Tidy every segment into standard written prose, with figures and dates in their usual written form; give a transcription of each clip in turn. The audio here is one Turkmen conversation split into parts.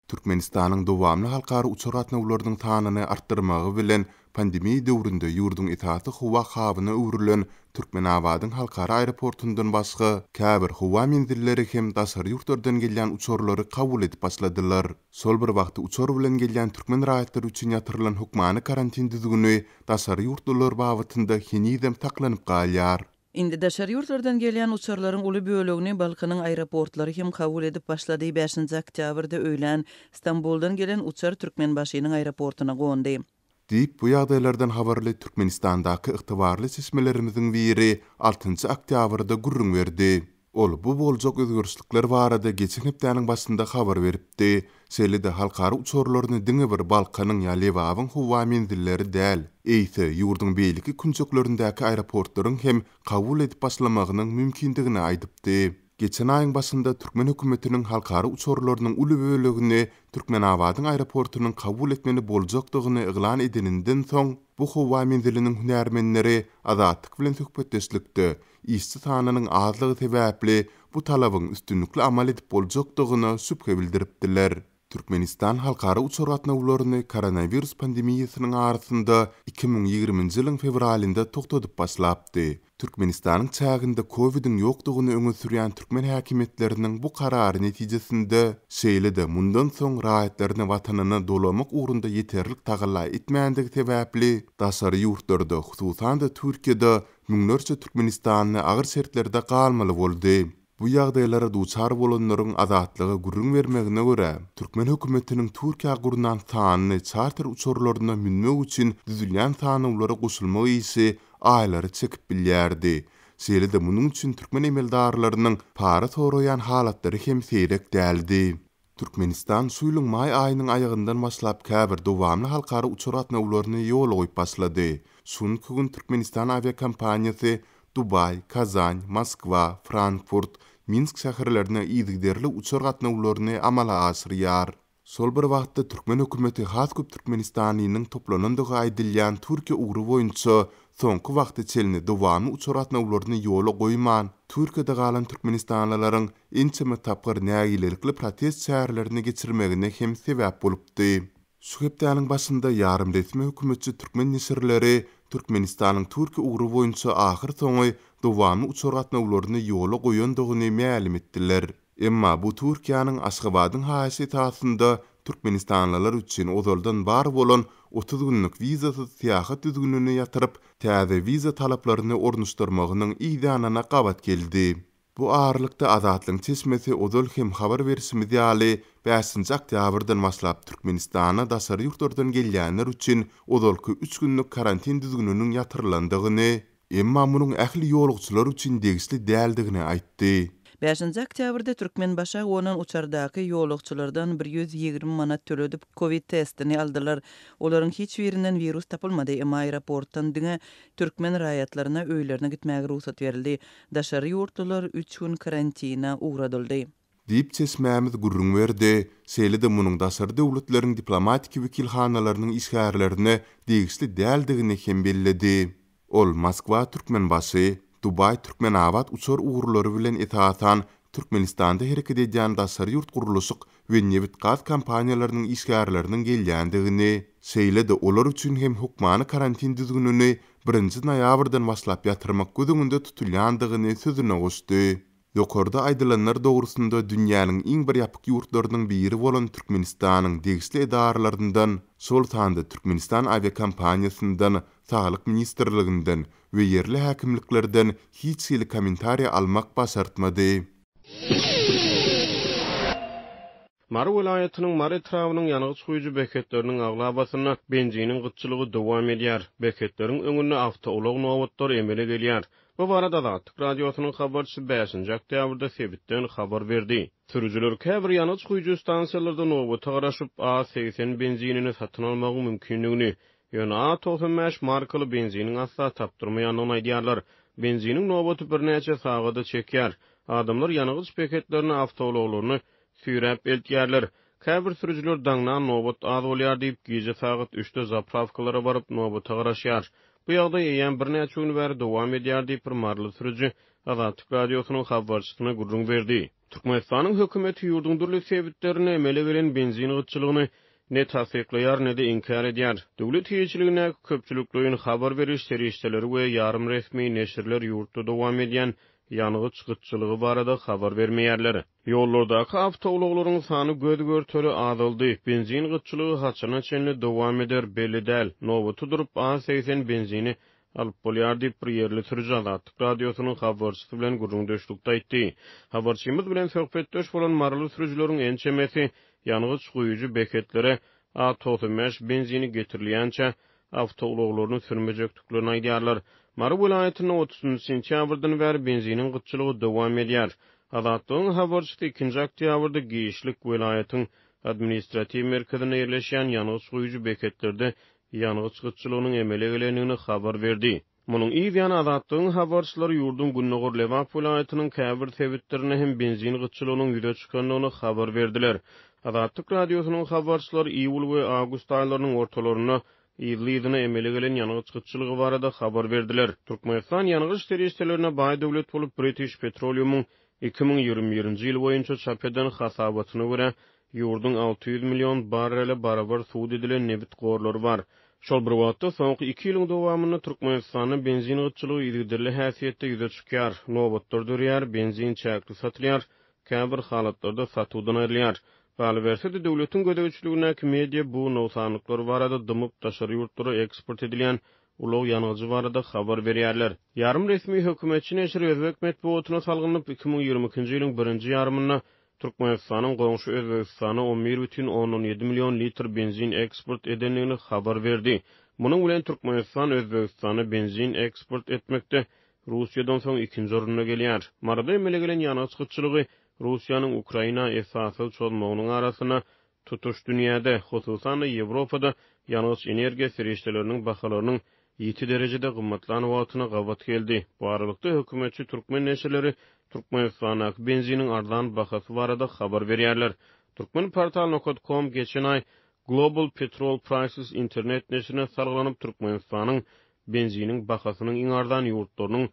Türkmenistanyň dowamly halkara uçar gatnawlarynyň sanyny artdyrmagy bilen, pandemiýa döwründe ýurduň esasy howa habyna öwrülen Türkmenabadyň halkara aeroportundan başga, käbir howa menzilleri hem daşary ýurtlardan gelýän uçarlary kabul edip başladylar. Şol bir wagtda uçar bilen gelýän türkmen raýatlary üçin ýatyrylan hökmany karantin düzgüni daşary ýurtlular babatynda henizem saklanyp galýar. Indi daşary ýurtlardan gelýän uçarlaryň uly bölegini Balkanyň aeroportlary hem kabul edip başlady. Bäşinji oktýabrda öýlän Stambuldan gelen uçar Türkmenbaşynyň aeroportuna gondy. Diýip, bu ýagdaýlardan habarly Türkmenistandaky ygtybarly çeşmelerimiziň biri altynjy oktýabrda gürrüň berdi. Ol bu boljak özgerişlikler barada geçen hepdäniň başynda habar beripdi. Şeýle-de halkara uçarlaryny diňe bir Balkanyň ýa Lebabyň howa menzilleri däl, eýse, ýurduň beýleki künjeklerindäki aeroportlaryň hem kabul edip başlamagynyň mümkindigini aýdypdy. Geçen aýyň başynda türkmen hökümetiniň halkara uçarlarynyň uly bölegini Türkmenabadyň aeroportunyň kabul etmeli boljakdygyny yglan edeninden soň, bu howa menziliniň hünärmenleri Azatlyk bilen söhbetdeşlikde işçi sanynyň azlygy sebäpli bu talabyň üstünlikli amal edip boljakdygyna şübhe bildiripdiler. Türkmenistan halkara uçar gatnawlaryny koronawirus pandemiýasynyň arasynda 2020-nji ýylyň fewralynda togtadyp başlapdy. Türkmenistanyň çäginde kowidiň ýokdugyny öňe sürýän türkmen häkimiýetleriniň bu karary netijesinde, şeýle-de mundan soň raýatlaryny watanyna dolamak ugrunda ýeterlik tagalla etmändigi sebäpli, daşary ýurtlarda, hususan-da Türkiýede Müňlerçe türkmenistanly agyr şertlerde galmaly boldy. Bu ýagdaýlara duçar bolanlaryň Azatlyga gürrüň bermegine görä, türkmen hökümetiniň Türkiýä gurnan sanly çarter uçarlaryna münmek üçin düzülýän sanawlara goşulmak işi aýlary çekip bilýärdi. Şeýle-de munuň üçin türkmen emeldarlarynyň para soraýan halatlary hem seýrek däldi. Türkmenistan şu ýylyň maý aýynyň aýagyndan başlap käbir dowamly halkara uçar gatnawlaryny ýola goýup başlady. Şu günki gün Türkmenistan awiakompaniýasy Dubaý, Kazan, Moskwa, Frankfurt, Minsk şäherlerine yzygiderli uçar gatnawlaryny amala aşyrýar. Şol bir wagtda türkmen hökümeti has köp türkmenistanlynyň toplanandygy aýdylýan Türkiýe ugry boýunça soňky wagta çenli dowamly uçar gatnawlaryny ýola goýman, Türkiýede galan türkmenistanlylaryň ençeme tapgyr nägilelikli protest çärelerini geçirmegine hem sebäp bolupdy. Şu hepdäniň başynda ýarym resmi hökümetçi türkmen neşirleri Türkmenistanyň Türkiýe ugry boýunça ahyrsoňy dowamly uçar gatnawlaryny ýola goýandygyny mälim etdiler. Emma bu Türkiýäniň Aşgabadyň haýyşy esasynda türkmenistanlylar üçin ozaldan bar bolan 30 günlük wizasyz syýahat düzgünini ýatyryp, täze wiza talaplaryny ornaşdyrmagynyň yzýanyna gabat geldi. Bu aralykda Azatlygyň çeşmesi ozal hem habar berşimiz ýaly, bäşinji oktýabrdan başlap Türkmenistana daşary ýurtlardan gelýänler üçin ozalky üç günlük karantin düzgüniniň ýatyrylandygyny, emma munuň ähli ýolagçylar üçin degişli däldigini aýtdy. Bäşinji oktýabrda Türkmenbaşa gonan uçardaky ýolagçylardan 120 manat töledip, kowid testini aldylar. Olaryň hiç birinden wirus tapylmady, emma aeroportdan diňe türkmen raýatlaryna öýlerine gitmäge rugsat berildi. Daşary ýurtlular üç gün karantina ugradyldy. Diýip, çeşmämiz gürrüň berdi. Şeýle-de munuň daşary döwletleriň diplomatiki wekilhanalarynyň işgärlerine degişli däldigini hem belledi. Ol Moskwa-Türkmenbaşy, Dubaý-Türkmenabat uçar ugurlary bilen esasan Türkmenistanda hereket edýän daşary ýurt gurluşyk we nebit-gaz kompaniýalarynyň işgärleriniň gelýändigini, şeýle-de olar üçin hem hökmany karantin düzgünini birinji noýabrdan başlap ýatyrmak göz öňünde tutulýandygyny sözüne goşdy. Ýokarda aýdylanlar dogrusynda dünýäniň iň bir ýapyk ýurtlarynyň biri bolan Türkmenistanyň degişli edaralaryndan, şol sanda Türkmenistan awiakompaniýasyndan, Saglyk ministrliginden we ýerli häkimliklerden hiç hili kommentariý almak başartmady. Mary welaýatynyň Mary etrabynyň ýangyç guýujy beketleriniň aglabasynda benziniň gytçylygy dowam edýär. Beketleriň öňünde awtoulag nobatlary emele gelýär. Bu barada Azatlyk Radiosynyň habarçysy bäşinji oktýabrda sebitden habar berdi. Sürüjiler käbir ýangyç guýujy stansiýalarda nobata garaşyp, A 80 benzinini satyn almagyň mümkindigini, ýöne A 95 markaly benziniň asla tapdyrmaýandygyny aýdýarlar. Benziniň nobaty birnäçe sagada çekýär. Adamlar ýangyç beketlerine awtoulaglaryny süýräp eltýärler. Käbir sürüjiler daňdan nobat az bolýar diýip, gije sagat üçde zaprawkalara baryp, nobata garaşýar. Bu ýagdaý eýýäm birnäçe gün bäri dowam edýär diýip, bir maryly sürüji Azatlyk Radiosynyň habarçysyna gürrüň berdi. Türkmenistanyň hökümeti ýurduň dürli sebitlerinde emele gelen benzin gytçylygyny ne tassyklaýar, ne-de inkär edýär. Döwlet eýeçiligindäki köpçülikleýin habar beriş serişdeleri we ýarym resmi neşirler ýurtda dowam edýän ýangyç gytçylygy barada habar bermeýärler. Ýollardaky awtoulaglaryň sany göz-görtele azaldy. Benzin gytçylygy haçana çenli dowam eder, belli däl. Nobata durup, A 80 benzini alyp bolýar diýip, bir ýerli sürüji Azatlyk Radiosynyň habarçysy bilen gürrüňdeşlikde aýtdy. Habarçymyz bilen söhbetdeş bolan maryly sürüjileriň ençemesi ýangyç guýujy beketlere A 95 benzini getirilýänçä awtoulaglaryny sürmejekdiklerini aýdýarlar. Mary welaýatynda otuzynjy sentýabrdan bäri benziniň gytçylygy dowam edýär. Azatlygyň habarçysy ikinji oktýabrda giçlik welaýatyň administratiw merkezinde ýerleşýän ýangyç guýujy beketlerde ýangyç gytçylygynyň emele gelendigini habar berdi. Munuň yz ýany Azatlygyň habarçylary ýurduň gündogar Lebap welaýatynyň käbir sebitlerinde hem benzin gytçylygynyň ýüze çykandygyny habar berdiler. Azatlyk Radiosynyň habarçylary iýul we awgust aýlarynyň ortalarynda yzly-yzyna emele gelen ýangyç gytçylygy barada habar berdiler. Türkmenistan ýangyç serişdelerine baý döwlet bolup, British Petroleum-yň 2021-nji ýyl boýunça çap eden hasabatyna görä, Ýurduň 600 million barrele barabar subut edilen nebit gorlary bar. Şol bir wagtda, soňky iki ýylyň dowamynda Türkmenistanda benzin gytçylygy yzygiderli häsiýetde ýüze çykýar, nobatlar döreýär, benzin çäkli satylýar, käbir halatlarda satuwdan aýrylýar. Galyberse-de, döwletiň gözegçiligindäki media bu nogsanlyklar barada dymyp, daşary ýurtlara eksport edilýän ulag ýangyjy barada habar berýärler. Ýarym resmi hökümetçi neşir özbek metbugatyna salgylanyp, 2022-nji ýylyň birinji ýarymynda Türkmenistanyň goňşy Özbegistana 11,7 million litr benzin eksport edendigini habar berdi. Munuň bilen Türkmenistan Özbegistana benzin eksport etmekde Russiýadan soň ikinji orunda gelýär. Maryda emele gelen ýangyç gytçylygy Russiýanyň Ukraina esassyz çozmagynyň arasynda Tutuş dünýäde, hususan-da, Ýewropada ýangyç-energiýa serişdeleriniň bahalarynyň ýiti derejede gymmatlan wagtyna gabat geldi. Bu aralykda, hökümetçi türkmen neşirleri Türkmenistandaky benziniň arzan bahasy barada habar berýärler. Turkmenportal nokat kom geçen aý Global Petrol Prices internet neşirine salgylanyp, Türkmenistanyň benziniň bahasynyň iň arzan ýurtlarynyň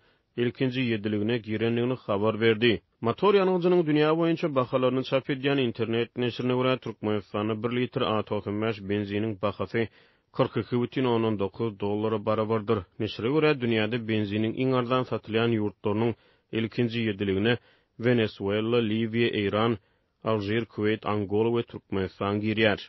ilkinji ýediligine girendigini habar berdi. Motor ýangyjynyň dünýä boýunça bahalaryny çap edýän internet neşirine görä, Türkmenistanda bir litr A 95 benziniň bahasy 42,9 dollara barabardyr. Neşire görä, dünýäde benziniň iň arzan satylýan ýurtlarynyň ilkinji ýediligine Wenesuela, Liwiýa, Eýran, Alžir, Kuweýt, Angola we Türkmenistan girýär.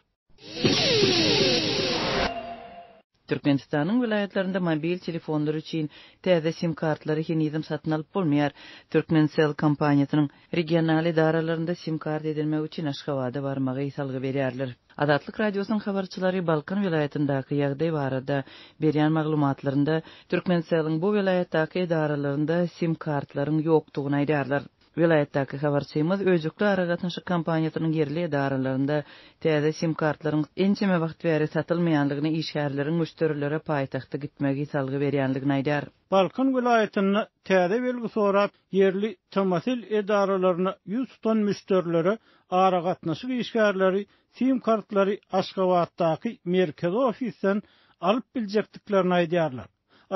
Türkmenistanyň welaýatlarynda mobil telefonlar üçin täze sim kartlary henizem satyn alyp bolmaýar. Turkmencell kompaniýasynyň regional edaralarynda sim kart edinmek üçin Aşgabada barmagy salgy berýärler. Azatlyk Radiosynyň habarçylary Balkan welaýatyndaky ýagdaý barada berýän maglumatlarynda Turkmencelliň bu welaýatdaky edaralarynda sim kartlaryň ýokdugyny aýdýarlar. Welaýatdaky habarçymyz öýjükli aragatnaşyk kompaniýasynyň ýerli edaralarynda täze sim-kartlaryň ençeme wagt bäri satylmaýandygyny, işgärleriň müşderilere paýtagta gitmegi salgy berýändigini aýdýar. Balkan welaýatynda täze belgi sorap, ýerli TMSL edaralaryna ýüz tutan müşderilere aragatnaşyk işgärleri sim-kartlary Aşgabatdaky merkezi ofisden alyp biljekdiklerini aýdýarlar.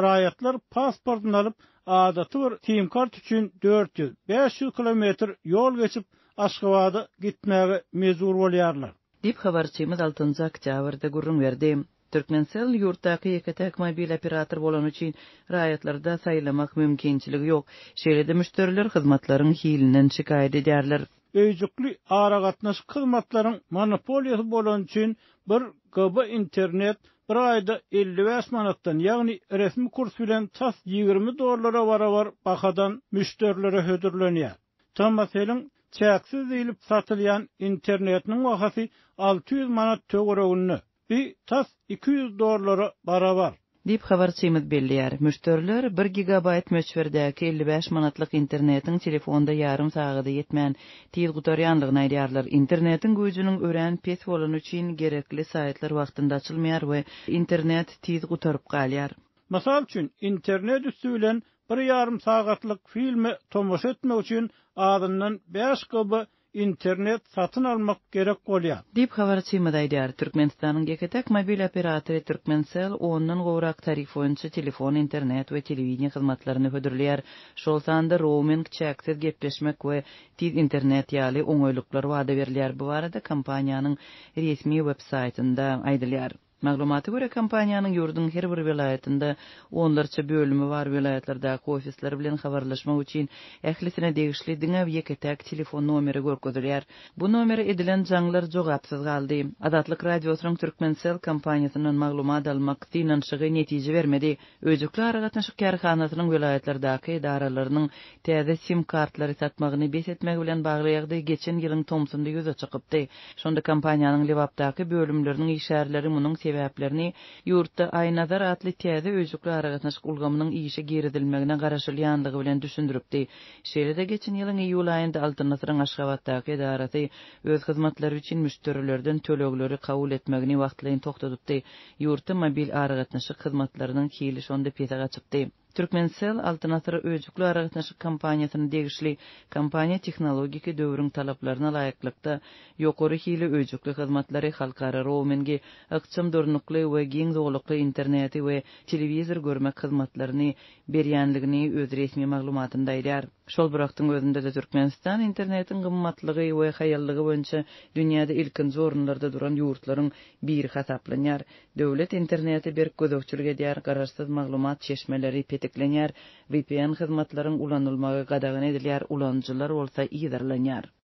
Raýatlar pasportyny alyp, adaty bir sim-kart üçin 400, 500 kilometr ýol geçip, Aşgabada gitmäge mejbur bolýarlar. Diýip, habarçymyz altynjy oktýabrda gürrüň berdi. Turkmencell ýurtdaky ýeke-täk mobil operator bolany üçin raýatlarda saýlamak mümkinçiligi ýok. Şeýle-de müşderiler hyzmatlaryň hilinden şikaýat edýärler. Öýjükli aragatnaşyk hyzmatlaryň monopoliýasy bolany üçin bir GB internet bir aýda 55 manatdan, ýagny resmi kurs bilen tas 20 dollara barabar bahadan müşderilere hödürlenýär. Tmcell-iň çäksiz diýlip satylýan internetiniň bahasy 600 manat töwereginde. Bi tas 200 dollara barabar. Diýip, habarçymyz belleýär. Müşderiler bir gigabaýt möçberdäki 55 manatlyk internetiň telefonda ýarym sagada ýetmän, tiz gutarýandygyny aýdýarlar. Internetiň güýjüniň örän pes bolany üçin gerekli saýtlar wagtynda açylmaýar we internet tiz gutaryp galýar. Mysal üçin, internet üsti bilen bir ýarym sagatlyk filme tomaşa etmek üçin azyndan bäş GB. internet satyn almak gerek bolýar. Diýip, habarçymyz aýdýar. Türkmenistanyň ýeke-täk mobil operatory Turkmencell ondan gowrak tarif boýunça telefon, internet we telewideniýe hyzmatlaryny hödürleýär. Şol sanda rouming, çäksiz gepleşmek we tiz internet ýaly oňaýlyklar wada berilýär. Bu barada kompaniýanyň resmi web-saýtynda aýdylýar. Maglumata görä, kompaniýanyň ýurduň her bir welaýatynda onlarça bölümi bar, welaýatlardaky ofisler bilen habarlaşmak üçin ählisine degişli diňe ýeke-täk telefon nomeri görkezilýär. Bu nomere edilen jaňlar jogapsyz galdy. Azatlyk Radiosynyň Turkmencell kompaniýasyndan maglumat almak synanyşygy netije bermedi. Öýjükli aragatnaşyk kärhanasynyň welaýatlardaky edaralarynyň täze sim kartlary satmagyny bes etmegi bilen bagly ýagdaý geçen ýylyň tomsunda ýüze çykypdy. Şonda kompaniýanyň Lebapdaky bölümleriniň işgärleri munuň sebäplerini ýurtda Aýnazar atly täze öýjükli aragatnaşyk ulgamynyň işe girizilmegine garaşylýanlygy bilen düşündiripdi. Şeýle-de geçen ýylyň iýul aýynda Altyn Asyryň Aşgabatdaky edarasy öz hyzmatlary üçin müşderilerden tölegleri kabul etmegini wagtlaýyn togtadypdy. Ýurtda mobil aragatnaşyk hyzmatlarynyň hili şonda pese gaçypdy. Turkmencell Altyn Asyr öýjükli aragatnaşyk kompaniýasyna degişli. Kompaniýa tehnologiki döwrüň talaplaryna laýyklykda, ýokary hili öýjükli hyzmatlary, halkara roumingi, ykjam durnukly we giň zolakly interneti we telewizor görmek hyzmatlaryny berýänligini öz resmi maglumatynda aýdýar. Şol bir wagtyň özünde-de Türkmenistan internetiň gymmatlygy we haýallygy boýunça dünýäde ilkinji orunlarda duran ýurtlaryň biri hasaplanýar. Döwlet internete berk gözegçilik edýär, garaşsyz maglumat çeşmeleri petiklenýär, vpn hyzmatlaryň ulanylmagy gadagan edilýär, ulanyjylar bolsa yzarlanýar.